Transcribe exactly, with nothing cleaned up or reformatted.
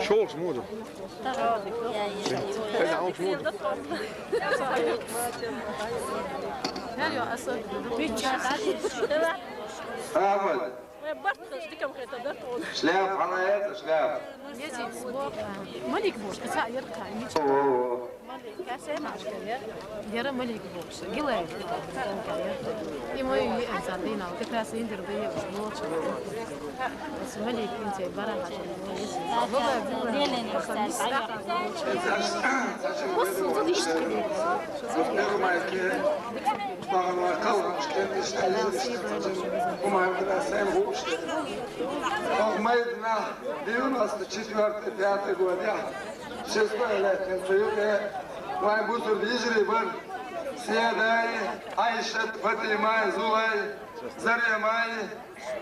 ШолгӀа муду? Хьайна, хьалха муду? Ахьмад. Шляпа хьан яц, шляпа? Малик бу, кхы цхьа яр кхы. О, о, о. Яра Малик бу, гилай. И мой, и Ансар Динал, как раз Индир да я, вот. Малик инте бара. Бу сузу ишт. Бу майда девяносто четвёртый, пятый год, я. Шестой лет, вай бусург йижарий бар. Седай, Айшат, Фатимай, Зулай, Заремай,